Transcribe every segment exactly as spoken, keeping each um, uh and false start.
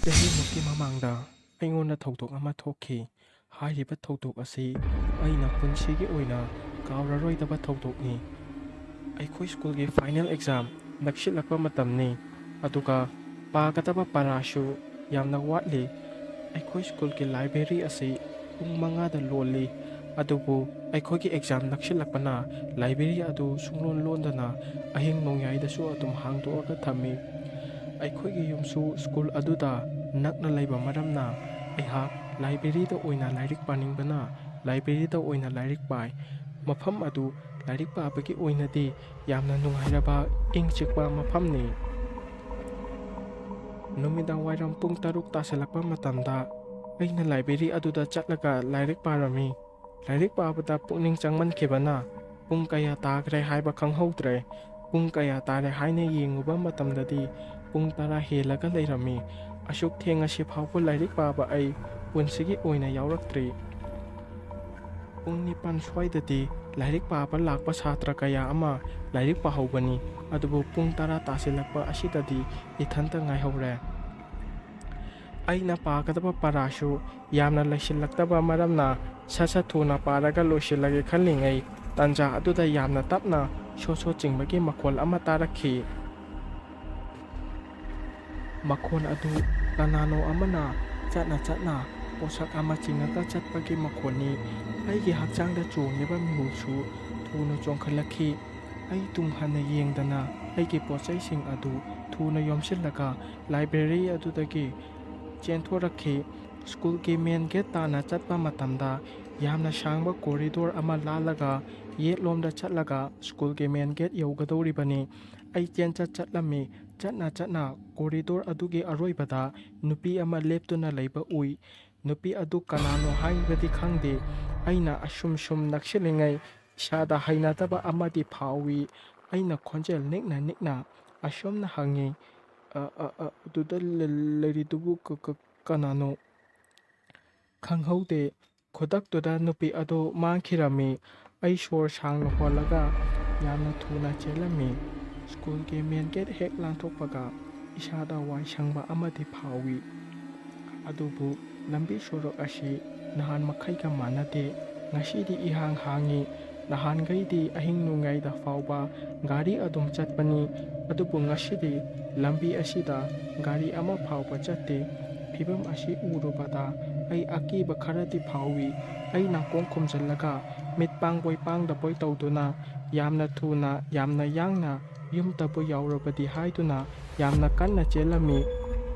ꯆꯍꯤꯃꯨꯛꯀꯤ ꯃꯃꯥꯡꯗ ꯑꯩꯉꯣꯟꯗ ꯊꯧꯗꯣꯛ ꯑꯃ ꯊꯣꯛꯈꯤ꯫ ꯍꯥꯏꯔꯤꯕ ꯊꯧꯗꯣꯛ ꯑꯁꯤ ꯑꯩꯅ ꯄꯨꯟꯁꯤꯒꯤ ꯑꯣꯏꯅ ꯀꯥꯎꯔꯔꯣꯏꯗꯕ ꯊꯧꯗꯣꯛꯅꯤ꯫ ꯑꯩꯈꯣꯏ ꯁ꯭ꯀꯨꯜꯒꯤ ꯐꯥꯏꯅꯦꯜ ꯑꯦꯛꯖꯥꯝ ꯅꯛꯁꯤꯜꯂꯛꯄ ꯃꯇꯝꯅꯤ, ꯑꯗꯨꯒ ꯄꯥꯒꯗꯕ ꯄꯔꯥꯁꯨ ꯌꯥꯝꯅ ꯋꯥꯠꯂꯤ꯫ ꯑꯩꯈꯣꯏ ꯁ꯭ꯀꯨꯜꯒꯤ ꯂꯥꯏꯕ꯭ꯔꯦꯔꯤ ꯑꯁꯤ ꯄꯨꯡ ꯃꯉꯥꯗ ꯂꯣꯜꯂꯤ, ꯑꯗꯨꯕꯨ ꯑꯩꯈꯣꯏꯒꯤ ꯑꯦꯛꯖꯥꯝ ꯅꯛꯁꯤꯜꯂꯛꯄꯅ ꯂꯥꯏꯕ꯭ꯔꯦꯔꯤ ꯑꯗꯨ ꯁꯨꯡꯂꯣꯟ ꯂꯣꯟꯗꯅ ꯑꯍꯤꯡ ꯅꯣꯡꯌꯥꯏꯗꯁꯨ ꯑꯗꯨꯝ ꯍꯥꯡꯗꯣꯛꯑꯒ ꯊꯝꯃꯤ꯫ ꯑꯩꯈꯣꯏꯒꯤ ꯌꯨꯝꯁꯨ ꯁ꯭ꯀꯨꯜ ꯑꯗꯨꯗ ꯅꯛꯅ ꯂꯩꯕ ꯃꯔꯝꯅ ꯑꯩꯍꯥꯛ ꯂꯥꯏꯕ꯭ꯔꯦꯔꯤꯗ ꯑꯣꯏꯅ ꯂꯥꯏꯔꯤꯛ ꯄꯥꯅꯤꯡꯕꯅ ꯂꯥꯏꯕ꯭ꯔꯦꯔꯤꯗ ꯑꯣꯏꯅ ꯂꯥꯏꯔꯤꯛ ꯄꯥꯏ꯫ ꯃꯐꯝ ꯑꯗꯨ ꯂꯥꯏꯔꯤꯛ ꯄꯥꯕꯒꯤ ꯑꯣꯏꯅꯗꯤ ꯌꯥꯝꯅ ꯅꯨꯡꯉꯥꯏꯔꯕ ꯏꯪ ꯆꯤꯛꯄ ꯃꯐꯝꯅꯤ꯫ ꯅꯨꯃꯤꯗꯥꯡ ꯋꯥꯏꯔꯝ ꯄꯨꯡ ꯇꯔꯨꯛ ꯇꯥꯁꯤꯜꯂꯛꯄ ꯃꯇꯝꯗ ꯑꯩꯅ ꯂꯥꯏꯕ꯭ꯔꯦꯔꯤ ꯑꯗꯨꯗ ꯆꯠꯂꯒ ꯂꯥꯏꯔꯤꯛ ꯄꯥꯔꯝꯃꯤ꯫ ꯂꯥꯏꯔꯤꯛ ꯄꯥꯕꯗ ꯄꯨꯛꯅꯤꯡ ꯆꯪꯃꯟꯈꯤꯕꯅ ꯄꯨꯡ ꯀꯌꯥ ꯇꯥꯈ꯭ꯔꯦ ꯍꯥꯏꯕ ꯈꯪꯍꯧꯗ꯭ꯔꯦ꯫ ꯄꯨꯡ ꯀꯌꯥ ꯇꯥꯔꯦ ꯍꯥꯏꯅ ꯌꯦꯡꯉꯨꯕ ꯃꯇꯝꯗꯗꯤ ꯄꯨꯡ ꯇꯔꯥ ꯍꯦꯜꯂꯒ ꯂꯩꯔꯝꯃꯤ꯫ ꯑꯁꯨꯛ ꯊꯦꯡꯉꯁꯤ ꯐꯥꯎꯕ ꯂꯥꯏꯔꯤꯛ ꯄꯥꯕ ꯑꯩ ꯄꯨꯟꯁꯤꯒꯤ ꯑꯣꯏꯅ ꯌꯥꯎꯔꯛꯇ꯭ꯔꯤ꯫ ꯄꯨꯡ ꯅꯤꯄꯥꯟ ꯁ꯭ꯋꯥꯏꯗꯗꯤ ꯂꯥꯏꯔꯤꯛ ꯄꯥꯕ ꯂꯥꯛꯄ ꯁꯥꯇ꯭ꯔ ꯀꯌꯥ ꯑꯃ ꯂꯥꯏꯔꯤꯛ ꯄꯥꯍꯧꯕꯅꯤ, ꯑꯗꯨꯕꯨ ꯄꯨꯡ ꯇꯔꯥ ꯇꯥꯁꯤꯜꯂꯛꯄ ꯑꯁꯤꯗꯗꯤ ꯏꯊꯟꯇ ꯉꯥꯏꯍꯧꯔꯦ꯫ ꯑꯩꯅ ꯄꯥꯒꯗꯕ ꯄꯔꯥꯁꯨ ꯌꯥꯝꯅ ꯂꯩꯁꯤꯜꯂꯛꯇꯕ ꯃꯔꯝꯅ ꯁꯠ ꯁꯠ ꯊꯨꯅ ꯄꯥꯔꯒ ꯂꯣꯏꯁꯤꯜꯂꯒꯦ ꯈꯜꯂꯤꯉꯩ, ꯇꯥꯟꯖꯥ ꯑꯗꯨꯗ ꯌꯥꯝꯅ ꯇꯞꯅ ꯁꯣꯠ ꯁꯣꯠ ꯆꯤꯡꯕꯒꯤ ꯃꯈꯣꯜ ꯑꯃ ꯇꯥꯔꯛꯈꯤ꯫ ꯃꯈꯣꯜ ꯑꯗꯨ ꯀꯅꯥꯅꯣ ꯑꯃꯅ ꯆꯠꯅ ꯆꯠꯅ ꯄꯣꯠꯁꯛ ꯑꯃ ꯆꯤꯡꯉꯒ ꯆꯠꯄꯒꯤ ꯃꯈꯣꯜꯅꯤ꯫ ꯑꯩꯒꯤ ꯍꯛꯆꯥꯡꯗ ꯆꯣꯡꯂꯤꯕ ꯃꯤꯍꯨꯜꯁꯨ ꯊꯨꯅ ꯆꯣꯡꯈꯠꯂꯛꯈꯤ꯫ ꯑꯩ ꯇꯨꯡ ꯍꯟꯅ ꯌꯦꯡꯗꯅ ꯑꯩꯒꯤ ꯄꯣꯠꯆꯩꯁꯤꯡ ꯑꯗꯨ ꯊꯨꯅ ꯌꯣꯝꯁꯤꯜꯂꯒ ꯂꯥꯏꯕ꯭ꯔꯦꯔꯤ ꯑꯗꯨꯗꯒꯤ ꯆꯦꯟꯊꯣꯔꯛꯈꯤ꯫ ꯁ꯭ꯀꯨꯜꯒꯤ ꯃꯦꯟ ꯒꯦꯠ ꯇꯥꯟꯅ ꯆꯠꯄ ꯃꯇꯝꯗ ꯌꯥꯝꯅ ꯁꯥꯡꯕ ꯀꯣꯔꯤꯗꯣꯔ ꯑꯃ ꯂꯥꯜꯂꯒ ꯌꯦꯠꯂꯣꯝꯗ ꯆꯠꯂꯒ ꯁ꯭ꯀꯨꯜꯒꯤ ꯃꯦꯟ ꯒꯦꯠ ꯌꯧꯒꯗꯧꯔꯤꯕꯅꯤ꯫ ꯑꯩ ꯆꯦꯟꯆꯠ ꯆꯠꯂꯝꯃꯤ꯫ ꯆꯠꯅ ꯆꯠꯅ ꯀꯣꯔꯤꯗꯣꯔ ꯑꯗꯨꯒꯤ ꯑꯔꯣꯏꯕꯗ ꯅꯨꯄꯤ ꯑꯃ ꯂꯦꯞꯇꯨꯅ ꯂꯩꯕ ꯎꯏ꯫ ꯅꯨꯄꯤ ꯑꯗꯨ ꯀꯅꯥꯅꯣ ꯍꯥꯏꯕꯗꯤ ꯈꯪꯗꯦ꯫ ꯑꯩꯅ ꯑꯁꯨꯝ ꯁꯨꯝ ꯅꯛꯁꯤꯜꯂꯤꯉꯩ ꯏꯁꯥꯗ ꯍꯩꯅꯗꯕ ꯑꯃꯗꯤ ꯐꯥꯎꯏ꯫ ꯑꯩꯅ ꯈꯣꯟꯖꯦꯜ ꯅꯤꯛꯅ ꯅꯤꯛꯅ ꯑꯁꯨꯝꯅ ꯍꯪꯉꯤ, "ꯑ, ꯑ, ꯑ, ꯑꯗꯨꯗ ꯂ-, ꯂꯩꯔꯤꯗꯨꯕꯨ ꯀ-, ꯀ-, ꯀꯅꯥꯅꯣ?" ꯈꯪꯍꯧꯗꯦ꯫ ꯈꯨꯗꯛꯇꯨꯗ ꯅꯨꯄꯤ ꯑꯗꯨ ꯃꯥꯡꯈꯤꯔꯝꯃꯤ꯫ ꯑꯩ ꯁꯣꯔ ꯁꯥꯡꯅ ꯍꯣꯜꯂꯒ ꯌꯥꯝꯅ ꯊꯨꯅ ꯆꯦꯜꯂꯝꯃꯤ꯫ ꯁ꯭ꯀꯨꯜꯒꯤ ꯃꯦꯟ ꯒꯦꯠ ꯍꯦꯛ ꯂꯥꯟꯊꯣꯛꯄꯒ ꯏꯁꯥꯗ ꯋꯥꯏ ꯁꯪꯕ ꯑꯃꯗꯤ ꯐꯥꯎꯏ꯫ ꯑꯗꯨꯕꯨ ꯂꯝꯕꯤ ꯁꯣꯔꯣꯛ ꯑꯁꯤ ꯅꯍꯥꯟ ꯃꯈꯩꯒ ꯃꯥꯟꯅꯗꯦ꯫ ꯉꯁꯤꯗꯤ ꯏꯍꯥꯡ ꯍꯥꯡꯉꯤ꯫ ꯅꯍꯥꯟꯈꯩꯗꯤ ꯑꯍꯤꯡ ꯅꯣꯡꯌꯥꯏꯗ ꯐꯥꯎꯕ ꯒꯥꯔꯤ ꯑꯗꯨꯝ ꯆꯠꯄꯅꯤ꯫ ꯑꯗꯨꯕꯨ ꯉꯁꯤꯗꯤ ꯂꯝꯕꯤ ꯑꯁꯤꯗ ꯒꯥꯔꯤ ꯑꯃ ꯐꯥꯎꯕ ꯆꯠꯇꯦ꯫ ꯐꯤꯕꯝ ꯑꯁꯤ ꯎꯔꯨꯕꯗ ꯑꯩ ꯑꯀꯤꯕ ꯈꯔꯗꯤ ꯐꯥꯎꯏ꯫ ꯑꯩ ꯅꯥꯀꯣꯡ ꯈꯨꯝꯖꯤꯜꯂꯒ ꯃꯤꯠ ꯄꯥꯡꯕꯣꯏ ꯄꯥꯡꯗꯕꯣꯏ ꯇꯧꯗꯨꯅ ꯌꯥꯝꯅ ꯊꯨꯅ, ꯌꯥꯝꯅ ꯌꯥꯡꯅ ꯌꯨꯝꯗꯕꯨ ꯌꯧꯔꯕꯗꯤ ꯍꯥꯏꯗꯨꯅ ꯌꯥꯝꯅ ꯀꯟꯅ ꯆꯦꯜꯂꯝꯃꯤ꯫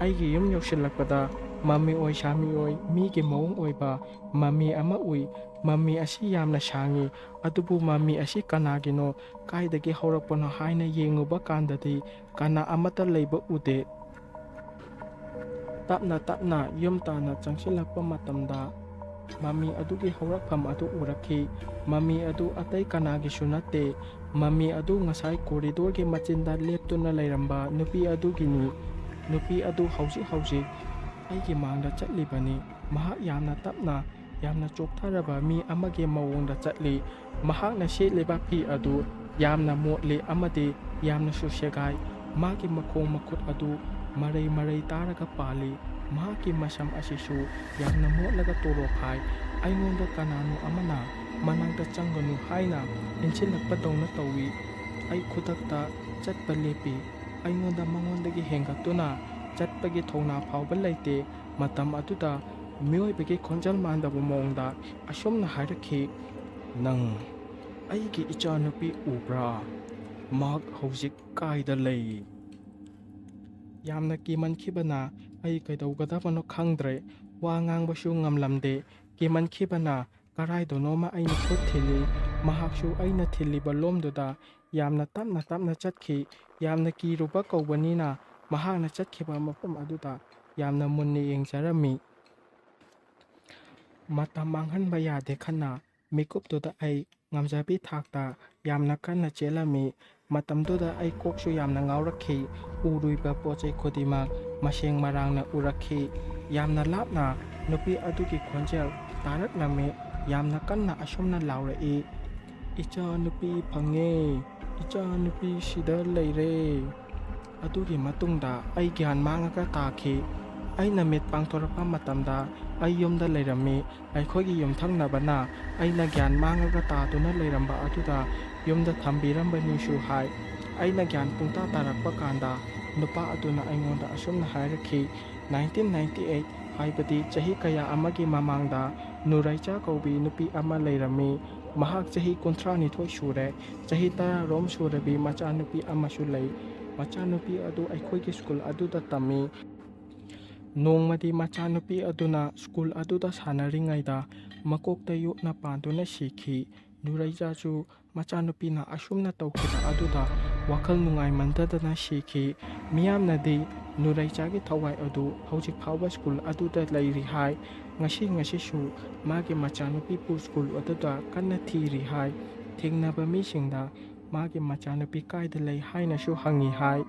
ꯑꯩꯒꯤ ꯌꯨꯝ ꯌꯧꯁꯤꯜꯂꯛꯄꯗ ꯃꯃꯤ ꯑꯣꯏ ꯁꯥꯃꯤ ꯑꯣꯏ ꯃꯤꯒꯤ ꯃꯑꯣꯡ ꯑꯣꯏꯕ ꯃꯃꯤ ꯑꯃ ꯎꯏ꯫ ꯃꯃꯤ ꯑꯁꯤ ꯌꯥꯝꯅ ꯁꯥꯡꯉꯤ, ꯑꯗꯨꯕꯨ ꯃꯃꯤ ꯑꯁꯤ ꯀꯅꯥꯒꯤꯅꯣ, ꯀꯥꯏꯗꯒꯤ ꯍꯧꯔꯛꯄꯅꯣ ꯍꯥꯏꯅ ꯌꯦꯡꯉꯨꯕ ꯀꯥꯟꯗꯗꯤ ꯀꯅꯥ ꯑꯃꯠꯇ ꯂꯩꯕ ꯎꯗꯦ꯫ ꯇꯞꯅ ꯇꯞꯅ ꯌꯨꯝ ꯇꯥꯟꯅ ꯆꯪꯁꯤꯜꯂꯛꯄ ꯃꯇꯝꯗ ꯃꯃꯤ ꯑꯗꯨꯒꯤ ꯍꯧꯔꯛꯐꯝ ꯑꯗꯨ ꯎꯔꯛꯈꯤ꯫ ꯃꯃꯤ ꯑꯗꯨ ꯑꯇꯩ ꯀꯅꯥꯒꯤꯁꯨ ꯅꯠꯇꯦ꯫ ꯃꯃꯤ ꯑꯗꯨ ꯉꯁꯥꯏ ꯀꯣꯔꯤꯗꯣꯔꯒꯤ ꯃꯆꯤꯟꯗ ꯂꯦꯞꯇꯨꯅ ꯂꯩꯔꯝꯕ ꯅꯨꯄꯤ ꯑꯗꯨꯒꯤꯅꯤ꯫ ꯅꯨꯄꯤ ꯑꯗꯨ ꯍꯧꯖꯤꯛ ꯍꯧꯖꯤꯛ ꯑꯩꯒꯤ ꯃꯥꯡꯗ ꯆꯠꯂꯤꯕꯅꯤ꯫ ꯃꯍꯥꯛ ꯌꯥꯝꯅ ꯇꯞꯅ, ꯌꯥꯝꯅ ꯆꯣꯛꯊꯔꯕ ꯃꯤ ꯑꯃꯒꯤ ꯃꯑꯣꯡꯗ ꯆꯠꯂꯤ꯫ ꯃꯍꯥꯛꯅ ꯁꯦꯠꯂꯤꯕ ꯐꯤ ꯑꯗꯨ ꯌꯥꯝꯅ ꯃꯣꯠꯂꯤ ꯑꯃꯗꯤ ꯌꯥꯝꯅꯁꯨ ꯁꯦꯒꯥꯏ꯫ ꯃꯥꯒꯤ ꯃꯈꯣꯡ ꯃꯈꯨꯠ ꯑꯗꯨ ꯃꯔꯩ ꯃꯔꯩ ꯇꯥꯔꯒ ꯄꯥꯜꯂꯤ꯫ ꯃꯍꯥꯛꯀꯤ ꯃꯁꯝ ꯑꯁꯤꯁꯨ ꯌꯥꯝꯅ ꯃꯣꯠꯂꯒ ꯇꯣꯔꯣ ꯐꯥꯏ꯫ ꯑꯩꯉꯣꯟꯗ ꯀꯅꯥꯅꯣ ꯑꯃꯅ ꯃꯅꯥꯛꯇ ꯆꯪꯒꯅꯨ ꯍꯥꯏꯅ ꯏꯟꯁꯤꯜꯂꯛꯄꯗꯧꯅ ꯇꯧꯏ꯫ ꯑꯩ ꯈꯨꯗꯛꯇ ꯆꯠꯄ ꯂꯦꯞꯄꯤ꯫ ꯑꯩꯉꯣꯟꯗ ꯃꯉꯣꯟꯗꯒꯤ ꯍꯦꯟꯒꯠꯇꯨꯅ ꯆꯠꯄꯒꯤ ꯊꯧꯅꯥ ꯐꯥꯎꯕ ꯂꯩꯇꯦ꯫ ꯃꯇꯝ ꯑꯗꯨꯗ ꯃꯤꯑꯣꯏꯕꯒꯤ ꯈꯣꯟꯖꯦꯜ ꯃꯥꯟꯗꯕ ꯃꯑꯣꯡꯗ ꯑꯁꯨꯝꯅ ꯍꯥꯏꯔꯛꯈꯤ, "ꯅꯪ, ꯑꯩꯒꯤ ꯏꯆꯥꯅꯨꯄꯤ ꯎꯕ꯭ꯔꯥ? ꯃꯍꯥꯛ ꯍꯧꯖꯤꯛ ꯀꯥꯏꯗ ꯂꯩ?" ꯌꯥꯝꯅ ꯀꯤꯃꯟꯈꯤꯕꯅ ꯑꯩ ꯀꯩꯗꯧꯒꯗꯕꯅꯣ ꯈꯪꯗ꯭ꯔꯦ꯫ ꯋꯥ ꯉꯥꯡꯕꯁꯨ ꯉꯝꯂꯝꯗꯦ꯫ ꯀꯤꯃꯟꯈꯤꯕꯅ ꯀꯔꯥꯏꯗꯅꯣꯃ ꯑꯩꯅ ꯈꯨꯠ ꯊꯤꯜꯂꯤ꯫ ꯃꯍꯥꯛꯁꯨ ꯑꯩꯅ ꯊꯤꯜꯂꯤꯕ ꯂꯣꯝꯗꯨꯗ ꯌꯥꯝꯅ ꯇꯞꯅ ꯇꯞꯅ ꯆꯠꯈꯤ꯫ ꯌꯥꯝꯅ ꯀꯤꯔꯨꯕ ꯀꯧꯕꯅꯤꯅ ꯃꯍꯥꯛꯅ ꯆꯠꯈꯤꯕ ꯃꯐꯝ ꯑꯗꯨꯗ ꯌꯥꯝꯅ ꯃꯨꯟꯅ ꯌꯦꯡꯖꯔꯝꯃꯤ꯫ ꯃꯇꯝ ꯃꯥꯡꯍꯟꯕ ꯌꯥꯗꯦ ꯈꯟꯅ ꯃꯤꯀꯨꯞꯇꯨꯗ ꯑꯩ ꯉꯝꯖꯕꯤ ꯊꯥꯛꯇ ꯌꯥꯝꯅ ꯀꯟꯅ ꯆꯦꯜꯂꯝꯃꯤ꯫ ꯃꯇꯝꯗꯨꯗ ꯑꯩ ꯀꯣꯛꯁꯨ ꯌꯥꯝꯅ ꯉꯥꯎꯔꯛꯈꯤ꯫ ꯎꯔꯨꯏꯕ ꯄꯣꯠ ꯆꯩ ꯈꯨꯗꯤꯡꯃꯛ ꯃꯁꯦꯡ ꯃꯔꯥꯡꯅ ꯎꯔꯛꯈꯤ꯫ ꯌꯥꯝꯅ ꯂꯥꯞꯅ ꯅꯨꯄꯤ ꯑꯗꯨꯒꯤ ꯈꯣꯟꯖꯦꯜ ꯇꯥꯔꯛꯂꯝꯃꯤ꯫ ꯌꯥꯝꯅ ꯀꯟꯅ ꯑꯁꯨꯝꯅ ꯂꯥꯎꯔꯛꯏ, "ꯏꯆꯥ ꯅꯨꯄꯤ ꯐꯪꯉꯦ! ꯏꯆꯥ ꯅꯨꯄꯤ ꯁꯤꯗ ꯂꯩꯔꯦ!" ꯑꯗꯨꯒꯤ ꯃꯇꯨꯡꯗ ꯑꯩ ꯒ꯭ꯌꯥꯟ ꯃꯥꯡꯉꯒ ꯇꯥꯈꯤ꯫ ꯑꯩꯅ ꯃꯤꯠ ꯄꯥꯡꯊꯣꯔꯛꯄ ꯃꯇꯝꯗ ꯑꯩ ꯌꯨꯝꯗ ꯂꯩꯔꯝꯃꯤ꯫ ꯑꯩꯈꯣꯏꯒꯤ ꯌꯨꯝꯊꯪꯅꯕꯅ ꯑꯩꯅ ꯒ꯭ꯌꯥꯟ ꯃꯥꯡꯉꯒ ꯇꯥꯗꯨꯅ ꯂꯩꯔꯝꯕ ꯑꯗꯨꯗ ꯌꯨꯝꯗ ꯊꯝꯕꯤꯔꯝꯕꯅꯤꯁꯨ ꯍꯥꯏ꯫ ꯑꯩꯅ ꯒ꯭ꯌꯥꯟ ꯄꯨꯡꯇꯥ ꯇꯥꯔꯛꯄ ꯀꯥꯟꯗ ꯅꯨꯄꯥ ꯑꯗꯨꯅ ꯑꯩꯉꯣꯟꯗ ꯑꯁꯨꯝꯅ ꯍꯥꯏꯔꯛꯈꯤ, "ꯅꯥꯏꯟꯇꯤꯟ ꯅꯥꯏꯟꯇꯤ ꯑꯩꯠ, ꯍꯥꯏꯕꯗꯤ ꯆꯍꯤ ꯀꯌꯥ ꯑꯃꯒꯤ ꯃꯃꯥꯡꯗ ꯅꯨꯔꯩꯆꯥ ꯀꯧꯕꯤ ꯅꯨꯄꯤ ꯑꯃ ꯂꯩꯔꯝꯃꯤ꯫ ꯃꯍꯥꯛ ꯆꯍꯤ ꯀꯨꯟꯊ꯭ꯔꯥ ꯅꯤꯊꯣꯏ ꯁꯨꯔꯦ꯫ ꯆꯍꯤ ꯇꯔꯥꯔꯣꯝ ꯁꯨꯔꯕꯤ ꯃꯆꯥꯅꯨꯄꯤ ꯑꯃꯁꯨ ꯂꯩ꯫ ꯃꯆꯥꯅꯨꯄꯤ ꯑꯗꯨ ꯑꯩꯈꯣꯏꯒꯤ ꯁ꯭ꯀꯨꯜ ꯑꯗꯨꯗ ꯇꯝꯃꯤ꯫ ꯅꯣꯡꯃꯗꯤ ꯃꯆꯥꯅꯨꯄꯤ ꯑꯗꯨꯅ ꯁ꯭ꯀꯨꯜ ꯑꯗꯨꯗ ꯁꯥꯟꯅꯔꯤꯉꯩꯗ ꯃꯀꯣꯛꯇ ꯌꯣꯠꯅ ꯄꯥꯟꯗꯨꯅ ꯁꯤꯈꯤ"꯫ ꯅꯨꯔꯩꯆꯥꯁꯨ ꯃꯆꯥꯅꯨꯄꯤꯅ ꯑꯁꯨꯝꯅ ꯇꯧꯈꯤꯕ ꯑꯗꯨꯗ ꯋꯥꯈꯜ ꯅꯨꯡꯉꯥꯏꯃꯟꯗꯗꯅ ꯁꯤꯈꯤ꯫ ꯃꯤꯌꯥꯝꯅꯗꯤ ꯅꯨꯔꯩꯆꯥꯒꯤ ꯊꯋꯥꯏ ꯑꯗꯨ ꯍꯧꯖꯤꯛ ꯐꯥꯎꯕ ꯁ꯭ꯀꯨꯜ ꯑꯗꯨꯗ ꯂꯩꯔꯤ ꯍꯥꯏ꯫ ꯉꯁꯤ ꯉꯁꯤꯁꯨ ꯃꯥꯒꯤ ꯃꯆꯥꯅꯨꯄꯤꯕꯨ ꯁ꯭ꯀꯨꯜ ꯑꯗꯨꯗ ꯀꯟꯅ ꯊꯤꯔꯤ ꯍꯥꯏ꯫ ꯊꯦꯡꯅꯕ ꯃꯤꯁꯤꯡꯗ ꯃꯥꯒꯤ ꯃꯆꯥꯅꯨꯄꯤ ꯀꯥꯏꯗ ꯂꯩ ꯍꯥꯏꯅꯁꯨ ꯍꯪꯉꯤ ꯍꯥꯏ꯫